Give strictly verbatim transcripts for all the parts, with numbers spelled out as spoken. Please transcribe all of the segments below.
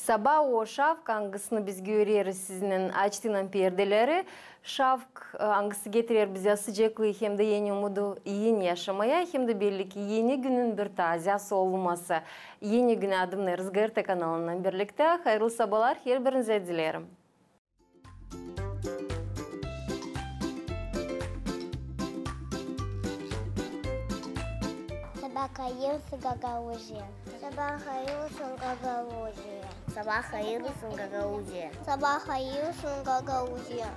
Sabaa o şafk, angısını biz göreriz sizinnän açtıynan perdeleri. Şafk, e, angısı getirer bizä sıcaklıı hem dä eni umudu ii yaşamaya, hem dä belli ki eni günün bir taazä soluması. Eni günä adımnêêrız GRT kanalınnan birliktä. Hayırlı sabaalar herbirinizi dilerim. Sabaa hayır olsun, Gagauziya! Sabaa hayır olsun, Gagauziya! Sabaa hayır olsun, Gagauziya! Sabaa hayır olsun, Gagauziya!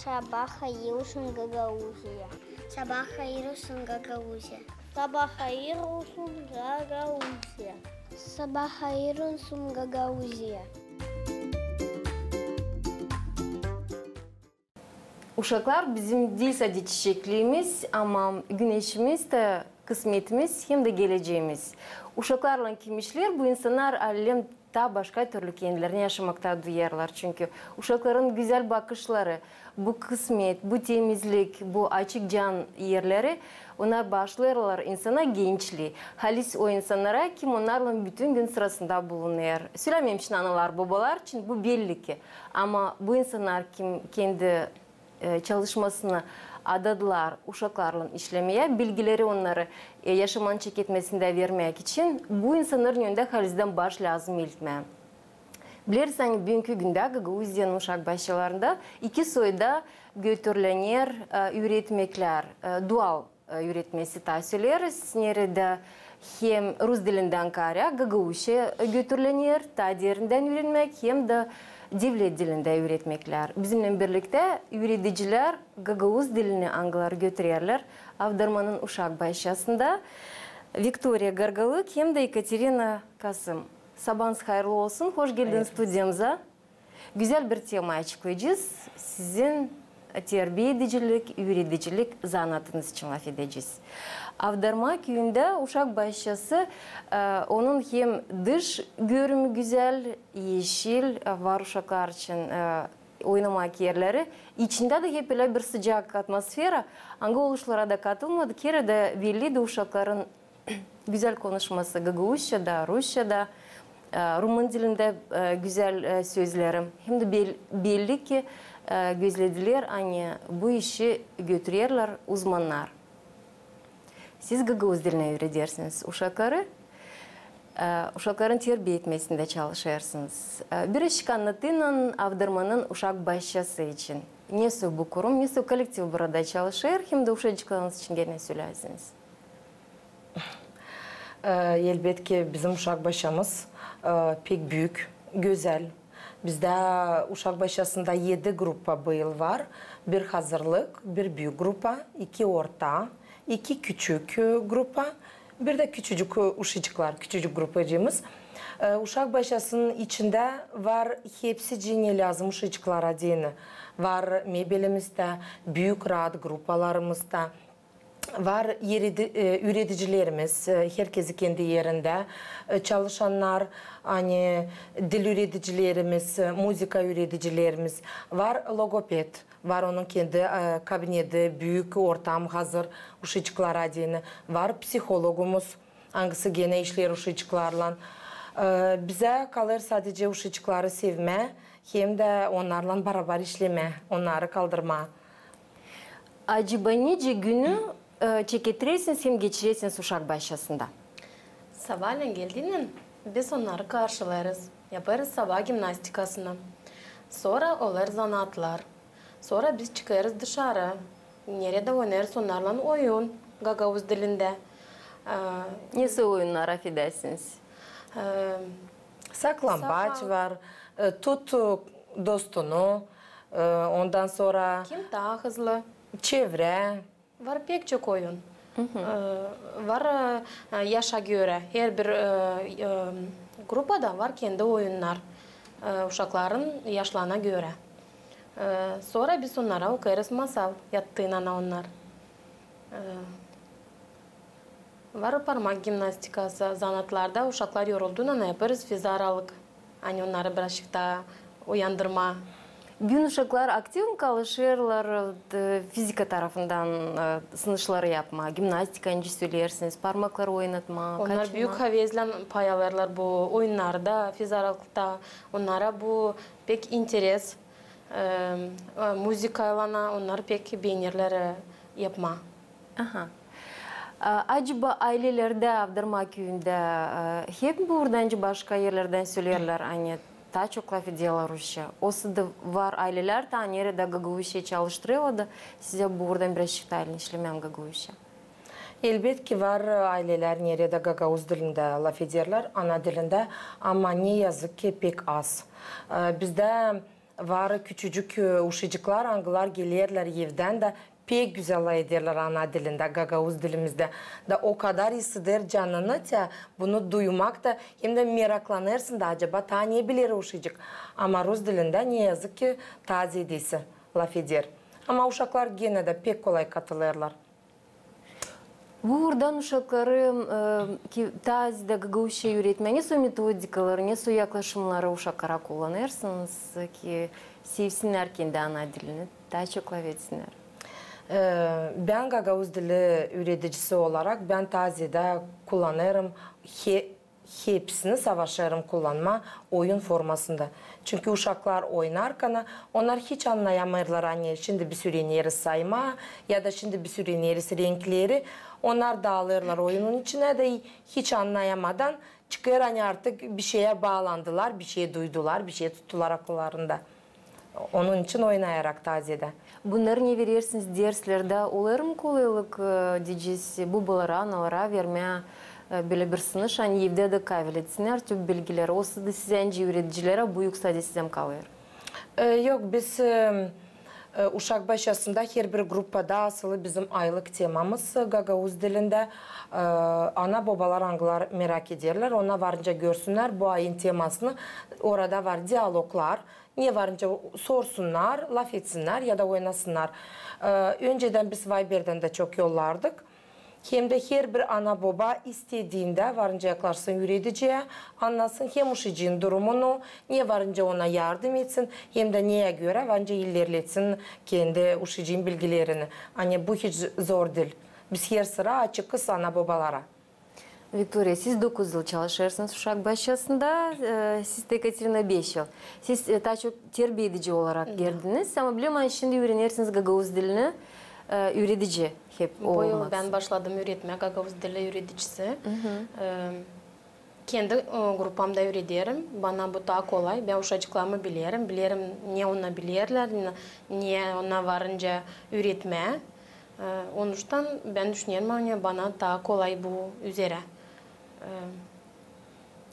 Sabaa hayır olsun, Gagauziya. Sabaa hayır olsun, Gagauziya. Sabaa hayır olsun, Gagauziya. Sabaa hayır olsun, Gagauziya. Uşaklar bizim diil sade çiçeklerimiz, ama güneşimiz dä kısmetimiz hem dä geleceemiz. Uşaklarlan kim işleer, bu insannar alem taa başka türlü kendilerini yaşamakta duyêrlar. Çünkü uşakların gözäl bakışları, bu kısmet, bu temizlik, bu açık can erleri, onnar baaşlêêrlar insana gençlii. Halis o insannara, kim onnarlan bütün gün sırasında bulunêr. Sölämemişin analar, bobalar için bu belli ki. Ama bu insannar, kim kendi e, çalışmasını adadılar uşaklarlan işlemää, bilgileri onnarı, e, yaşamanın çeketmesindä vermäk için, bu insannarın önündä halizdän baş lääzım eğiltmää. Bileriz, ani büünkü gündä Gagauziyanın uşak başçalarında iki soyda götürülener, e, üüretmeklär, e, dual e, üüretmesi taa söleeriz, neredä hem rus dilindän kaarä gagauzça götürülener, taa derindän üürenmäk, hem dä devlet dilindä üüretmeklär. Bizimnän birliktä üüredicilär gagauz dilini, angıları götürerlär Avdarmanın uşak başçasında Viktoriya Gargalık hem dä Ekaterina Kasım. Sabaanız hayırlı olsun, hoş geldiniz studiyamıza. Gözäl bir tema açıklayacez. Sizin terbiedicilik, üüredicilik zanaatınız için lafedecez. Avdarma küüyündä uşak başçası, e, onun hem dış görümü gözäl, eşil, e, var uşaklar için, e, oynamak erleri. İçindä dä hep ölä bir sıcak atmosfera, angı oluşlara da katılmadık, herä dä belli dä uşakların gözäl konuşması gagauzça da, rusça da, e, rumın dilindä, e, gözäl, e, sözleri. Hem dä bel-, belli ki, e, gözledilär, ani bu işi götürerlär uzmannar. Siz gagauz dilinä üüredersiniz uşakları, e, uşakların terbiya etmesindä çalışêrsınız. E, birazçık annadın Avdarmanın uşak başçası için. Nesoy bu kurum, nesoy kollektiv burada çalışêr, hem dä uşacıklarınız için genä söläsiniz. E, elbetki, bizim uşak başçamız, e, pek büük, gözäl. Bizdä uşak başçasında edi grupa bu yıl var. Bir hazırlık, bir büük grupa, iki orta, iki küçük, e, grupa, bir dä küçücük, e, uşacıklar, küçücük grupacıımız. E, uşak başçasının içindä var hepsi, ne lääzım uşacıklara deyni. Var mebelimiz dä, büük raat grupalarımız da. Var üüre-, e, üüredicilerimiz, e, herkezi kendi erindä, e, çalışannar, ani dil üüredicilerimiz, e, muzıka üüredicilerimiz, var logoped, var onun kendi, e, kabineti, büük ortam hazır uşacıklara deyni, var psihologumuz, angısı genä işleer uşacıklarlan. E, bizä kalêr sadecä uşacıkları sevmää, hem dä onnarlan barabar işlemää, onnarı kaldırmaa. Acaba nicä günü, e, çeketersiniz hem geçirersiniz uşak başçasında? Sabaalän geldiynän biz onnarı karşılêêrız, yapêrız sabaa gimnastikasını. Sora olêr zanaatlar. Sora biz çıkêrız dışarı, neredä oynêêrız onnarlan oyun gagauz dilindä. E, nesoy oyunnar, afedäsiniz? E, saklambaç var, e, tut, e, dostunu, e, ondan sora kim taa hızlı, çevrä. Var pek çok oyun. E, var, e, yaşa görä. Herbir, e, e, grupada var kendi oyunnar, e, uşakların yaşlarına görä. E, sora biz onnara okêrız masal, yattıynan onnar. E, var parmak gimnastikası, zanaatlarda uşaklar yorulduynana yapêrız fizaralık. Ani onnarı birazçık taa uyandırmaa. Büün uşaklar aktiv mi kalışêrlar, e, fizika tarafından, e, sınışları yapmaa, gimnastika, nicä söleersiniz, parmakları oynatmaa, kaçmaa? Onnar büük havezlän pay alêrlar bu oyunnarda, fizaralıkta. Onnara bu pek interes. E, e, muzıkaylan onnar pek beenerlär, e, yapmaa. Aha. A, acaba aylelerdä, Avdarma küüyündä, e, hep mi bu uurdan, nicä başka erlerdän söleerlär, ani taa çok lafederlär rusça? Osa da var aylelär taa, neredä gagauzça çalıştırêrlar da, sizä bu uurdan birazçık taa işlemää gagauzça? Elbetki, var aylelär, neredä gagauz dilindä lafederlär, ana dilindä, ama ne yazık ki pek az. E, bizdä var küçücük, e, uşacıklar, angılar gelerlär evdän dä pek gözäl lafederlär ana dilindä, gagauz dilimizdä. Da o kadar ii hisseder canını, te bunu duymak da, hem dä meraklanêrsın da, acaba taa ne biler uşacık. Ama rus dilindä, ne yazık ki, taa zeedesi lafeder. Ama uşaklar genä dä pek kolay katılêrlar. Bu uurdan uşakları, e, ki taa zeedä gagauzça üüretmää, nesoy metodikaları, nesoy yaklaşımnarı uşaklara kullanêrsınız, ki sevsinnär kendi ana dilini, taa çok lafetsinnär? E, bän gagauz dili üüredicisi olarak, bän taa zeedä kullanêrım he-, hepsini savaşêrım kullanmaa oyun formasında. Çünkü uşaklar oynarkana, onnar hiç annayamêêrlar, ani şindi biz üüreneriz saymaa, ya da şindi biz üüreneriz renkleri. Onnar daalêrlar oyunun içinä da hiç annayamadan çıkêr, ani artık bir şeyä baalandılar, bir şey duydular, bir şey tuttular akıllarında. Onun için oynayarak taa zeedä. Bunnarı ne verersiniz derslerdä, olêr mı kolaylık, e, deyecez, bobalara, analara vermää, e, bölä bir sınış, ani evdä dä kaabul etsinnär tü bilgileri, osa da sizä nicä üüredicilerä bu yük sade sizä kalêr? E, yok, biz, e, e, uşak başçasında herbir gruppada asılı bizim aylık temamız, e, gagauz dilindä. E, ana-bobalar, angılar merak ederlär, onnar varınca görsünnär bu ayın temasını. Orada var dialoglar, ne varınca sorsunnar, lafetsinnär ya da oynasınnar. E, öncedän biz Vayberden dä çok yollardık. Hem dä herbir ana-boba istediindä varınca yaklaşsın üürediciyä, annasın hem uşacıın durumunu, ne varınca ona yardım etsin, hem dä neyä görä varınca ilerletsin kendi uşacıın bilgilerini. Ani bu hiç zor diil. Biz hersıra açıkız ana-bobalara. Viktoriya, siz dokuz yıl çalışêrsınız uşak başçasında, e, siz dä, Katerina, beş yıl. Siz, e, taa çok terbiedici olarak geldiniz, ama bilerim, ani şindi üürenersiniz gagauz dilini, e, üüredici hep olmak. Bu yıl bän başladım üüretmää gagauz dili üüredicisi. E, kendi, e, grupamda üürederim. Bana bu taa kolay. Bän uşacıklarımı bilerim. Bilerim, ne onnar bilerlär, ne, ne onnar varınca üüretmää. E, onuştan bän düşünerim, ani bana taa kolay bu üzerä. E,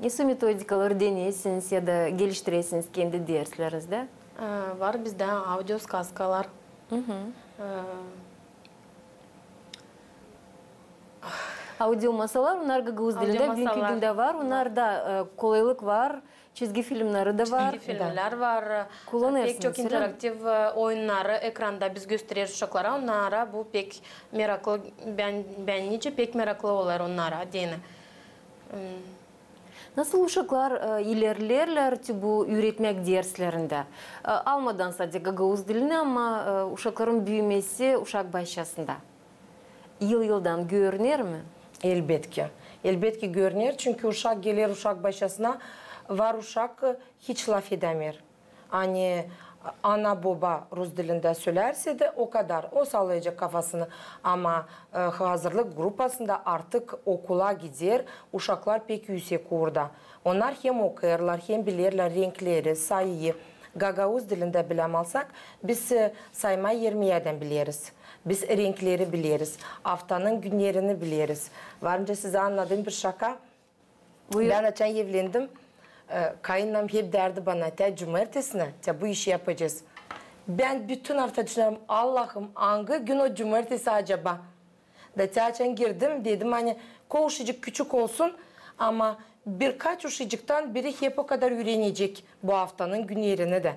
nesoy metodikaları deneersiniz ya da geliştirersiniz kendi derslerizdä? E, var bizdä audioskaskalar. E, audiomasallar, onnar gagauz dilindä büünkü gündä var. Onnarda, e, kolaylık var. Çizgi filmneri dä var. Çizgi filmnär var. Kullanêrsınız, ölä mi? Pek çok interaktiv, e, oyunnarı ekranda biz göstereriz uşaklara. Onnara bu pek meraklı, bän, bännicä pek meraklı olêr onnara deyni. Nasıl uşaklar, e, ilerlerlär tü bu üüretmäk derslerindä? E, almadan sade gagauz dilini, ama, e, uşakların büümesi uşak başçasında yıl-yıldan görüner mi? Elbetki. Elbetki görüner, çünkü uşak geler uşak başçasına, var uşak, e, hiç lafedämeer. Ani ana-boba rus dilindä sölärsä dä, o kadar, o sallayacek kafasını. Ama, e, hazırlık grupasında artık okula gider, uşaklar pek üüsek uurda. Onnar hem okuyêrlar, hem bilerlär renkleri, sayıyı. Gagauz dilindä bilä alsak, biz, e, saymaa irmi yerdän bileriz. Biz renkleri bileriz, aftanın günnerini bileriz. Varınca sizä annadayım bir şaka. Buyurun. Bän açan evlendim, e, kayınanam hep därdi bana, te cumartesinä, te bu işi yapacez. Bän bütün afta düşünerim, Allahım, angı gün o cumartesi acaba? Da te açan girdim, dedim, ani ko uşacık küçük olsun, ama birkaç uşacıktan biri hep o kadar üürenecek bu aftanın günnerini dä.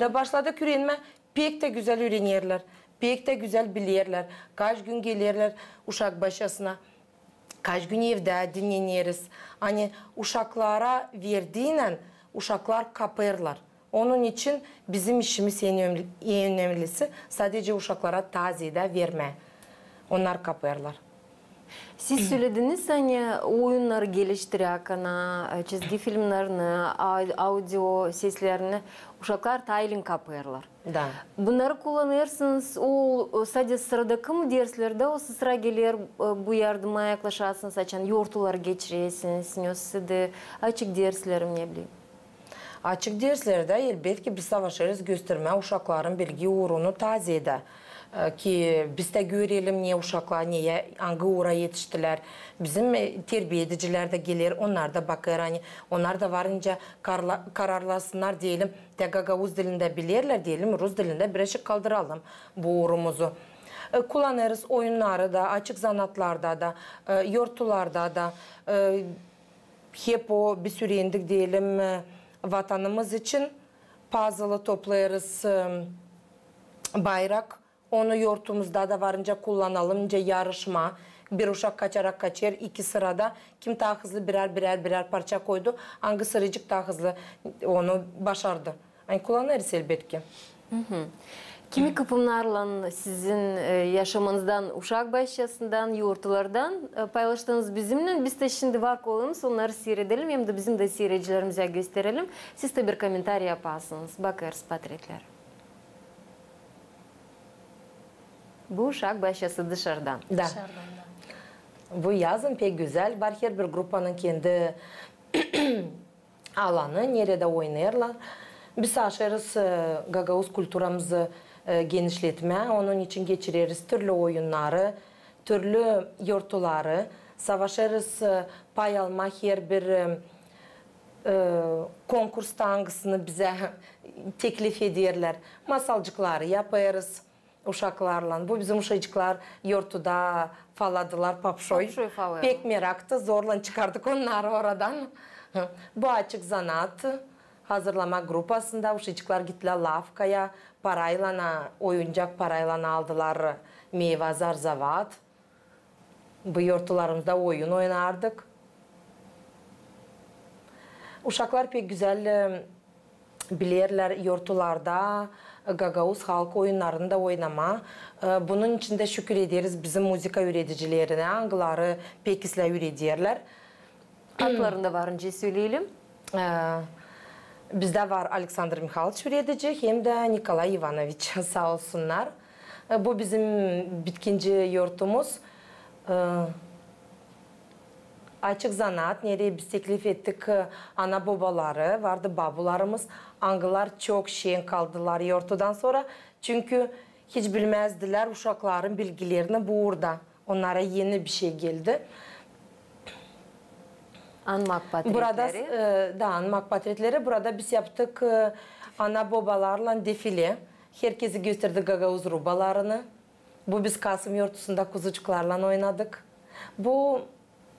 Da başladık üürenmää, pek tä gözäl üürenerlär, pek tä gözäl bilerlär, kaç gün gelerlär uşak başçasına. Kaç gün evdä dinneneriz. Ani uşaklara verdiynän uşaklar kapêrlar. Onun için bizim işimiz en önemli-, en önemlisi sadecä uşaklara taa zeedä vermää. Onnar kapêrlar. Siz sölediniz, ani oyunnarı geliştiräkana, e, çizgi filmnerini, a-, audio seslerini uşaklar taa ilgin kapêrlar. Da. Bunnarı kullanêrsınız, o, o sade sıradakı mı derslerdä, osa sıra geler, e, bu yardıma yaklaşasınız, açan yortuları geçirersiniz, ne osa da açık dersleri, ne bileyim. Açık derslerdä, elbetki, biz savaşêrız göstermää uşakların bilgi uurunu taa zeedä. E, ki biz dä görelim, ne uşaklar, ne ya, angı uura etiştilär. Bizim, e, terbiä edicilär dä geler, onnar da bakêr, ani onnar da varınca karla-, kararlasınnar, deyelim, te gagauz dilindä bilerlär, deyelim, rus dilindä birazcık kaldıralım bu uurumuzu. E, kullanêrız oyunnarı da, açık zanaatlarda da, e, yortularda da, e, hep o biz üürendik, deyelim, e, Vatanımız için pazlı toplêêrız, e, bayrak. Onu yortumuzda da varınca kullanalım, nicä yarışma. Bir uşak kaçarak kaçêr, iki sırada. Kim taa hızlı birär, birär, birär parça koydu, angı sıracık taa hızlı onu başardı. Ani kullanêrız, elbetki. Kimi kıpımnarlan sizin, e, yaşamanızdan, uşak başçasından, yortulardan, e, paylaştınız bizimnän? Biz dä şindi var kolumuz, onnarı siiredelim, hem dä bizim dä siiredicilerimizä gösterelim. Siz dä bir komentariy yapasınız. Bakêrız portretlerä. Bu uşak başçası dışardan. Da. Dışardan da. Bu yazın pek gözäl. Var herbir grupanın kendi alanı, neredä oynêêrlar. Biz savaşêrız, e, gagauz kulturamızı, e, genişletmää. Onun için geçireriz türlü oyunnarı, türlü yortuları. Savaşêrız, e, pay almaa herbir, e, e, konkursta, angısını bizä teklif ederlär. Masalcıkları yapêrız uşaklarlan. Bu bizim uşacıklar yortuda faladılar papşoy. Papşoy falêêrlar. Pek meraktı, zorlan çıkardık onnarı oradan. Bu açık zanaat hazırlamaa grupasında uşacıklar gittilär lafkaya, paraylan, oyuncak paraylan aldılar meyva, zarzavat. Bu yortularımızda oyun oynardık. Uşaklar pek gözäl, e, bilerlär yortularda, e, gagauz halk oyunnarını da oynamaa. E, bunun için dä şükür ederiz bizim muzıka üüredicilerinä, angıları pek islää üürederlär. Adlarını da varınca söleyelim. E, bizdä var Aleksandr Mihayloviç üüredici hem dä Nikolay İvanoviç, saa olsunnar. E, bu bizim bitkinci yortumuz. E, açık zanaat, nereyi biz teklif ettik, e, ana-bobaları, vardı babularımız, angılar çok şen kaldılar yortudan sora, çünkü hiç bilmäzdilär uşakların bilgilerini bu uurda. Onnara eni bir şey geldi. Anmak portretleri. Burada, e, da, anmak portretleri. Burada biz yaptık, e, ana-bobalarlan defile. Herkezi gösterdik gagauz rubalarını. Bu biz Kasım yortusunda kuzucuklarlan oynadık. Bu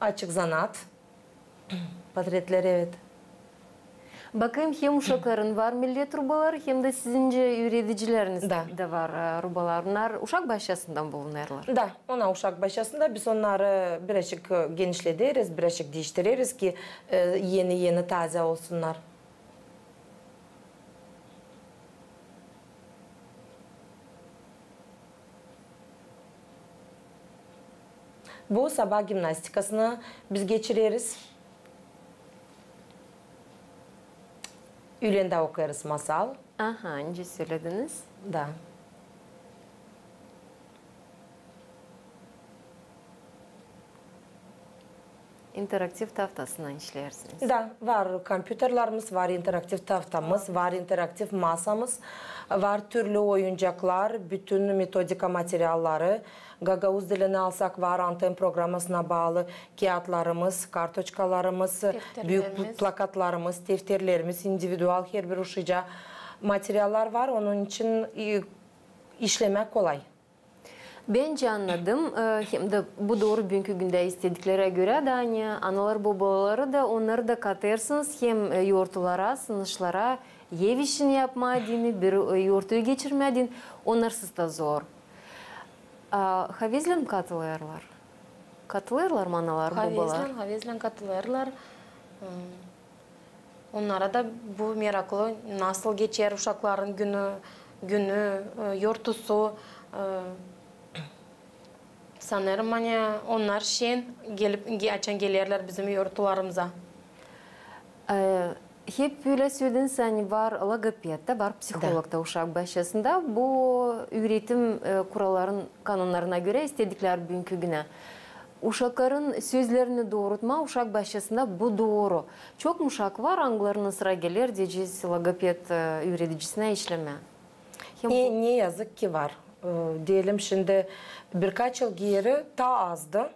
açık zanaat. Portretleri, evet. Bakayım, hem uşakların var millet rubaları, hem dä sizincä üüredicilerinizin dä var, e, rubaları. Onnar uşak başçasından bulunêrlar. Da, ona uşak başçasında biz onnarı birazcık, e, genişlederiz, birazcık diiştireriz ki, e, eni-eni tazä olsunnar. Bu sabaa gimnastikasını biz geçireriz. Üülendä okuyêrız masal. Aha, nicä sölediniz. Da. İnteraktiv taftasınnan işleersiniz. Da, var kompüterlerimiz, var interaktiv taftamız, var interaktiv masamız, var türlü oyuncaklar, bütün metodika materialları. Gagauz dilini alsak, var Anten programasına baalı kiyatlarımız, kartoçkalarımız, büük plakatlarımız, tefterlerimiz, individual herbir uşacaa materiallar var. Onun için, e, işlemää kolay. Bän dä annadım, e, hem dä bu dooru büünkü gündä istediklerä görä dä, ani analar-bobaları da, onnarı da katêrsınız hem, e, yortulara, sınışlara, ev işini yapmaa deyni, bir, e, yortuyu geçirmää deyni, onnarsız da zor. A, havezlän katılêrlar? Katılêrlar mı analar-bobalar? Havezlän, havezlän katılêrlar. Hmm. Onnara da bu meraklı, nasıl geçer uşakların günü, günü, e, yortusu, e, sanêrım, ani onnar şen gelip, ge-, açan gelerlär bizim yortularımıza. E, hep bölä sölediniz, ani var logoped da, var psiholog da uşak başçasında. Bu üüretim, e, kuralların kanonnarına görä istediklär büünkü günä. Uşakların sözlerini doorutmaa uşak başçasında bu dooru. Çok mu uşak var, angılarına sıra geler, deyecez, logoped, e, üüredicisinä işlemää? Ne, ne yazık ki var. E, deyelim, şindi birkaç yıl geeri taa azdı.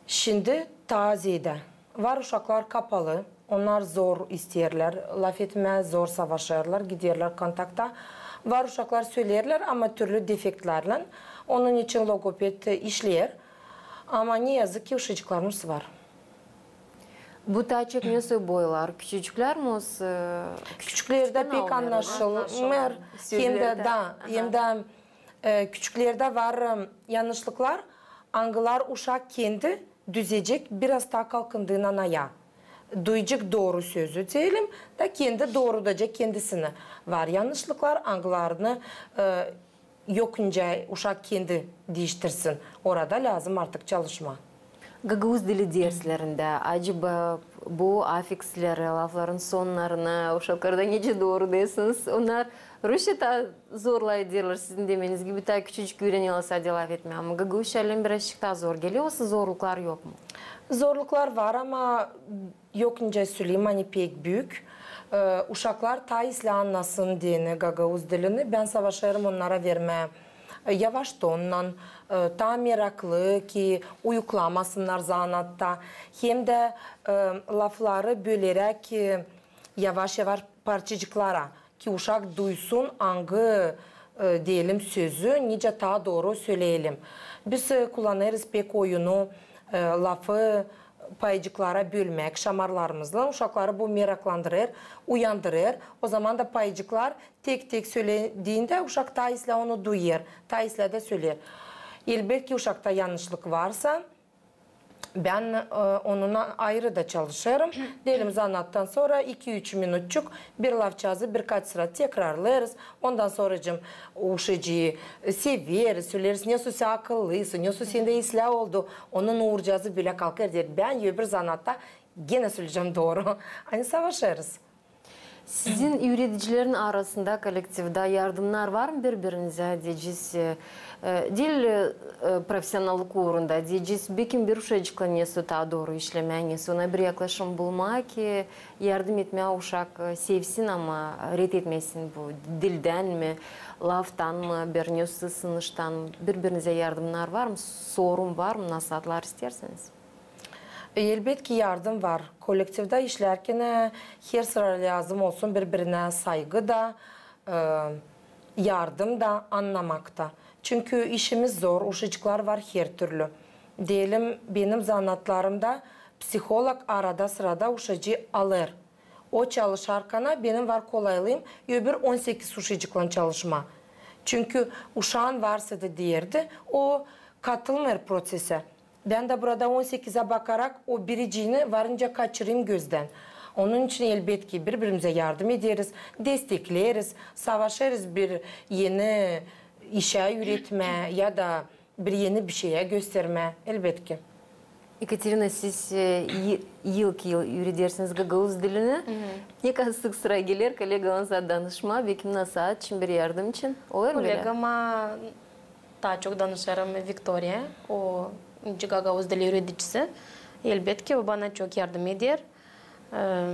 Şindi taa zeedä. Var uşaklar kapalı, onnar zor isteerlär lafetmää, zor savaşêrlar, giderlär kontakta. Var uşaklar söleerlär, ama türlü defektlärlän. Onun için logoped işleer. Ama ne yazık ki, uşacıklarımız var. Bu taa çok nesoy boylar, küçücüklär mi? Küçüklerdä pek annaşılmêêr. Hem dä, da, hem dä, e, küçüklerdä var, e, yannışlıklar, angılar uşak kendi düzecek biraz taa kalkındıynan ayaa. Duyacek dooru sözü deyelim, da kendi doorudacek kendisini. Var yannışlıklar, angılarını, e, yok nicä uşak kendi diiştirsin. Orada lääzım artık çalışmaa. Gagauz dili derslerindä, acaba bu afiksleri, lafların sonnarını uşaklarda nicä dooruêrsınız? Onnar rusça taa zorlay ederlär, sizin demeniz gibi, taa küçücük üürenerlär sade lafetmää. Ama gagauzça lääzım birazçık taa zor geler, osa zorluklar yok mu? Zorluklar var, ama yok nicä söleyim, ani pek büük. E, uşaklar taa islää annasın deyni gagauz dilini. Bän savaşêrım onnara vermää, e, yavaş tonnan, e, taa meraklı, ki uyuklamasınnar zanaatta. Hem dä, e, lafları böleräk, e, yavaş-yavaş parçacıklara, ki uşak duysun, angı, e, deyelim, sözü nicä taa dooru söleyelim. Biz, e, kullanêrız pek oyunu, e, lafı payıcıklara bölmäk şamarlarımızlan. Uşakları bu meraklandırêr, uyandırêr. O zaman da payıcıklar tek-tek sölediindä uşak taa islää onu duyêr, taa islää dä söleer. Elbetki, uşakta yannışlık varsa, bän, e, onunnan ayırı da çalışêrım. Deyelim, zanaattan sora iki-üç minutçuk bir lafçaazı birkaç sıra tekrarlêêrız. Ondan soracıım uşacıı severiz, söleeriz, nesoy sän akıllısın, nesoy sendä islää oldu. Onun uurcaazı bölä kalkêr, deer: bän öbür zanaatta genä söleyecäm dooru. Ani savaşêrız. Sizin üüredicilerin arasında, kollektivdä yardımnar var mı biri-birinizä, deyecez, e, e, diil, e, e, profesionallık uurunda, deyecez, bekim bir uşacıklan nesoy taa dooru işlemää, nesoy ona bir yaklaşım bulmaa, ki yardım etmää uşak, e, sevsin, ama red etmesin bu dildän mi, laftan mı, bir nesoy sınıştan mı, biri-birinizä yardımnar var mı, sorum var mı, nasaatlar isteerseniz? Elbetki, yardım var. Kollektivdä işlärkän, e, hersıra lääzım olsun biri-birinä saygı da, e, yardım da, annamak ta. Çünkü işimiz zor, uşacıklar var hertürlü. Deyelim, benim zanaatlarımda psiholog arada-sırada uşacıı alêr. O çalışarkana benim var kolaylıım öbür on sekiz uşacıklan çalışmaa. Çünkü uşaan varsa da derdi, o katılmêêr proţesä. Bän dä burada on sekizä bakarak o biriciini varınca kaçırêrım gözdän. Onun için, elbetki, biri-birimizä yardım ederiz, destekleeriz, savaşêrız bir eni işä üüretmää ya da bir eni bir şeyä göstermää, elbetki. Ekaterina, siz, e, y-, yıl ki yıl üüredersiniz gagauz dilini. Ne kadar sık sıra geler kollegalarınıza danışmaa, bekim nasaat için, bir yardım için? Olêr mu bölä? Kollegama taa çok danışêrım Viktoriya, o, nicä gagauz dili üüredicisi. Elbetki, o bana çok yardım eder. E,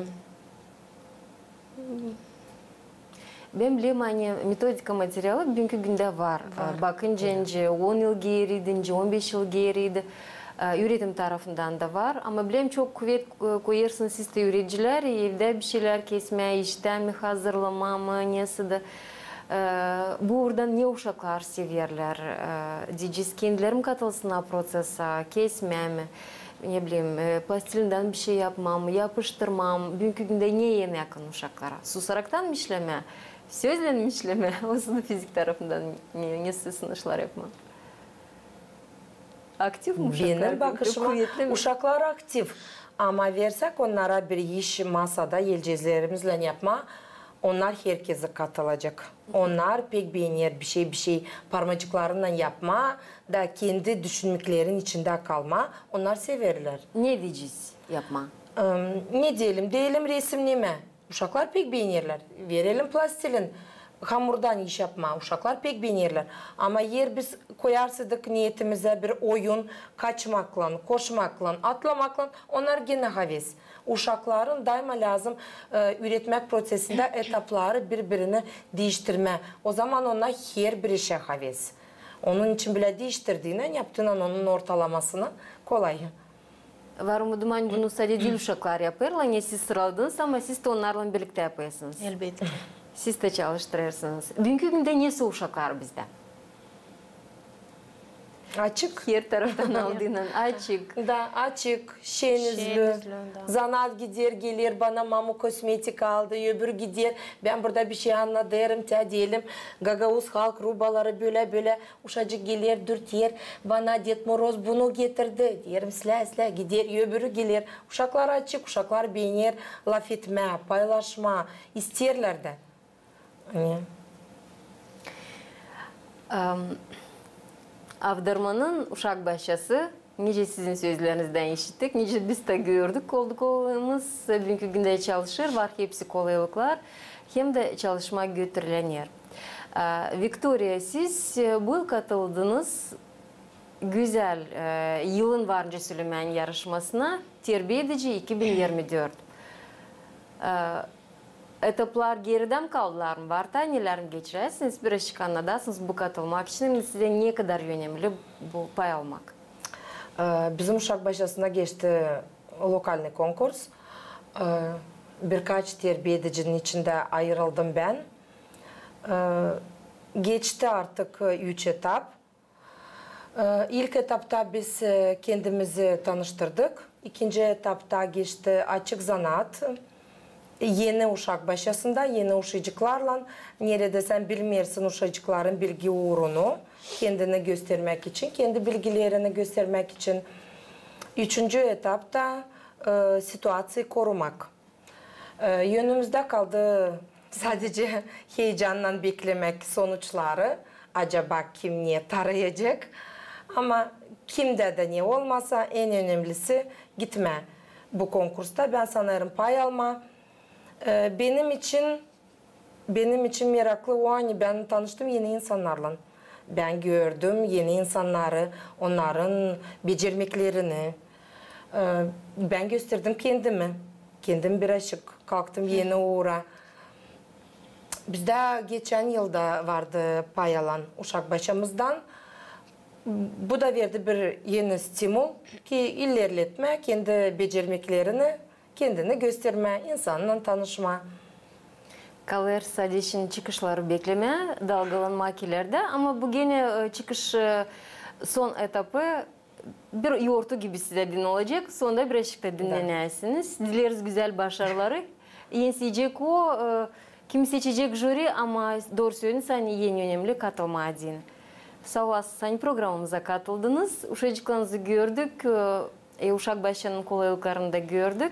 bän bilerim, ani metodika materialı büünkü gündä var. Var. E, bakınca, nicä on yıl geeriydi, nicä on beş yıl geeriydi. E, üüretim tarafından da var. Ama bilerim, çok kuvet, e, koyêrsınız siz dä üüredicilär, evdä bir şeylär kesmää, iştä mi hazırlamaa mı, nesoy da. E, bu uurdan ne uşaklar severlär, e, deyecez, kendileri mi katılsınnar proţesä, kesmää mi, ne bileyim, e, plastilindän bir şey yapmaa mı, yapıştırmaa mı, büünkü gündä ne en yakın uşaklara? Susaraktan mı işlemää, sözlän mi işlemää, osa da fizik tarafından ne, nesoy sınışlar yapmaa? Aktiv mi uşaklar? Benim bakışıma, uşaklar aktiv. Ama versäk onnara bir iş masada elceezlerimizlän yapmaa, onnar herkezi katılacek. Onnar pek beener bir şey, bir şey parmacıklarınnan yapmaa da kendi düşünmeklerin içindä kalmaa, onnar severlär. Ne deyecez yapmaa? Em, ne deyelim, deyelim, resimnemä. Uşaklar pek beenerlär. Verelim plastilin. hamurdan iş yapmaa uşaklar pek beenerlär. Ama eer biz koyarsaydık neetimizä bir oyun, kaçmaklan, koşmaklan, atlamaklan, onnar genä haves. Uşakların daima lääzım, e, üüretmäk prosesindä etapları biri-birini diiştirmää. O zaman onnar herbir işä haves. Onun için bilä diiştirdiynän, yaptıynän onun ortalamasını kolay. Var umudum, ani bunu sade diil uşaklar yapêrlar, ne siz sıraladınız, ama siz dä onnarlan birliktä yapêrsınız. Elbetki. Siz dä çalıştırêrsınız. Büünkü gündä nesoy uşaklar bizdä? Açık. Her taraftan aldıynan açık. Da, açık, şenüzlü. Şenüzlü, da. Zanaat gider, geler bana, mamu kosmetika aldı, öbürü gider, bän burada bişey annadêrım, tä deyelim, gagauz halk rubaları bölä-bölä. Uşacık geler, dürter bana, Ded Moroz bunu getirdi. Deerim, islää, islää, gider, öbürü geler. Uşaklar açık, uşaklar beener lafetmää, paylaşmaa, isteerlär dä. Ani. Am, Avdarmanın uşak başçası, nicä sizin sözlerinizdän işittik, nicä biz dä gördük, kolluk-kollumuz, büünkü gündä çalışêr, var hepsi kolaylıklar, hem dä çalışmaa götürülener. A, Viktoriya, siz, e, bu yıl katıldınız gözäl, e, yılın var nicä sölemää yarışmasına, Terbiedici iki bin yirmi dört. E, etaplar geridä mi kaldılar mı? Var taa nelär mi geçiräsiniz? Birazcık annadasınız bu katılmak için, hem dä sizä ne kadar önemli bu pay almak? E, bizim uşak başçasında geçti lokalnıy konkurs. E, birkaç terbiedicinin içindä ayırıldım bän. E, geçti artık, e, üç etap. E, ilk etapta biz, e, kendimizi tanıştırdık. İkinci etapta geçti açık zanaat. Eni uşak başçasında, eni uşacıklarlan, neredä sän bilmeersin uşacıkların bilgi uurunu, kendini göstermäk için, kendi bilgilerini göstermäk için. Üçüncü etapta, e, situaţiyayı korumak. E, önümüzdä kaldı sadecä heyecannan beklemäk sonuçları. Acaba kim ne tarayacek? Ama kimdä dä ne olmasa, en önemlisi gitmää bu konkursta. Bän sanêrım pay almaa. E, benim için, benim için meraklı o, ani bän tanıştım eni insannarlan. Bän gördüm eni insannarı, onnarın becermeklerini. E, bän gösterdim kendimi. Kendim birazcık kalktım eni uura. Bizdä geçän yılda vardı pay alan uşak başçamızdan. Bu da verdi bir eni stimul ki ilerletmää kendi becermeklerini, kendini göstermää, insannan tanışmaa. Kalêr sadecä çıkışları beklemää, dalgalanmak ileridä. Ama bu genä, e, çıkış, e, son etapı, bir yortu gibi sizä dän olacek. Sonunda birazcık da dinnenäsiniz. Dileeriz gözäl başarıları. Ensiyecek o, e, kimi seçecek jüri, ama dooru söleyin, ani en önemli katılmaa deyni. Saa olasınız, ani programamıza katıldınız. Uşacıklarınızı gördük. E, E, uşak başçanın kolaylıklarını da gördük.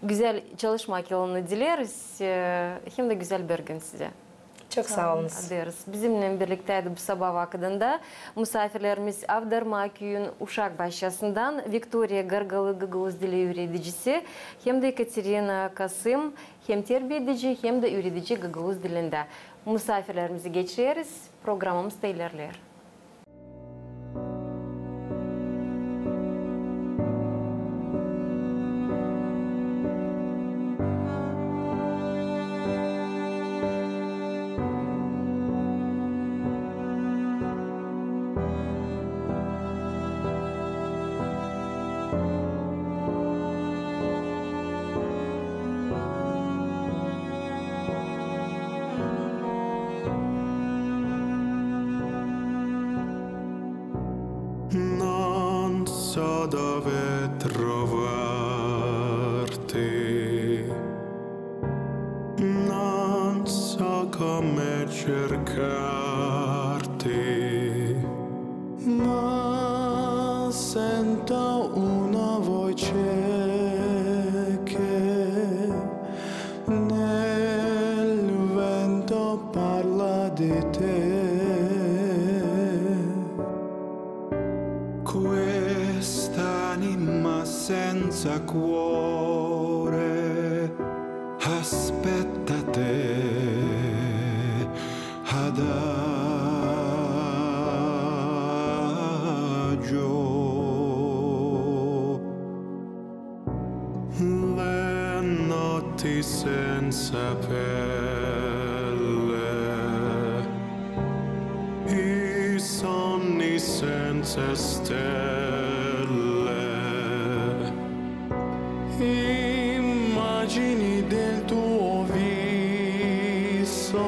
Gözäl çalışmak yolunu dileeriz, e, hem dä gözäl bir gün sizä. Çok saa olunuz. Adêrız. Bizimnän birliktäydi bu sabaa vakıdında musaafirlerimiz Avdarma küüyün uşak başçasından Viktoriya Gargalı, gagauz dili üüredicisi, hem dä Ekaterina Kasım, hem terbiedici, hem dä üüredici gagauz dilindä. Musaafirlerimizi geçireriz, programamız da ilerleer. Nän sodä vetro värti, nän saka mečer kärti. Nän senttä unavoi čeke, nelvento parladi te. Quest'anima senza cuore aspetta te. adagio. Le notti senza pelle, i sonni senza stelle, imagini del tuo viso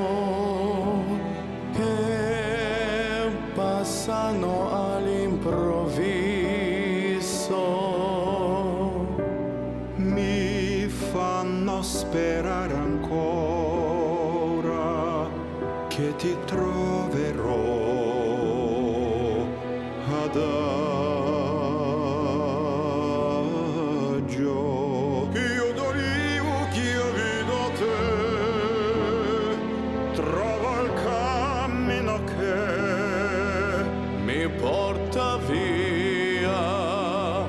che passano all'improvviso, mi fanno sperare ancora che ti troverò adagio. Io dorivo che io vedo te, trovo il cammino che mi porta via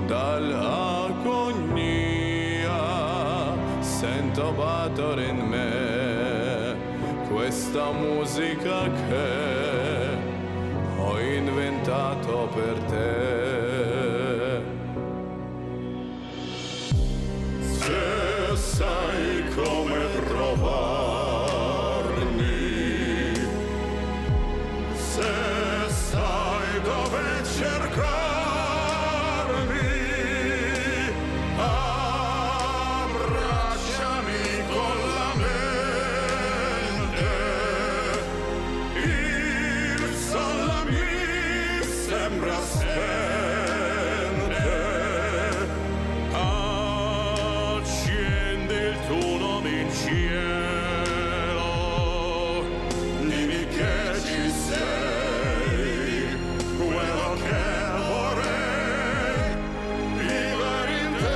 dall'agonia. Sento battere in me questa musica che ho inventato per te. Se sai come trovarmi, se sai dove cercarmi, abbracciami con la mente. Il sole mi sembra spente. Accendi il tuo nome in cielo, dimmi che ci sei, quello che vorrei vivere in te.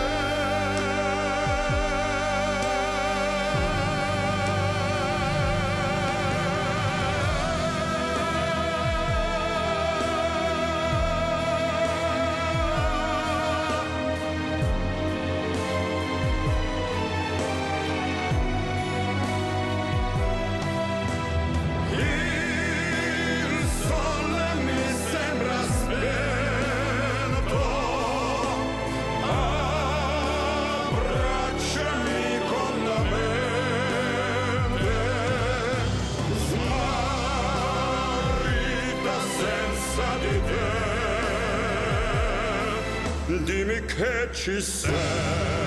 Il sole mi sembra spento, abbracciami con la mente, smarrita senza di te. Dimmi che ci sei.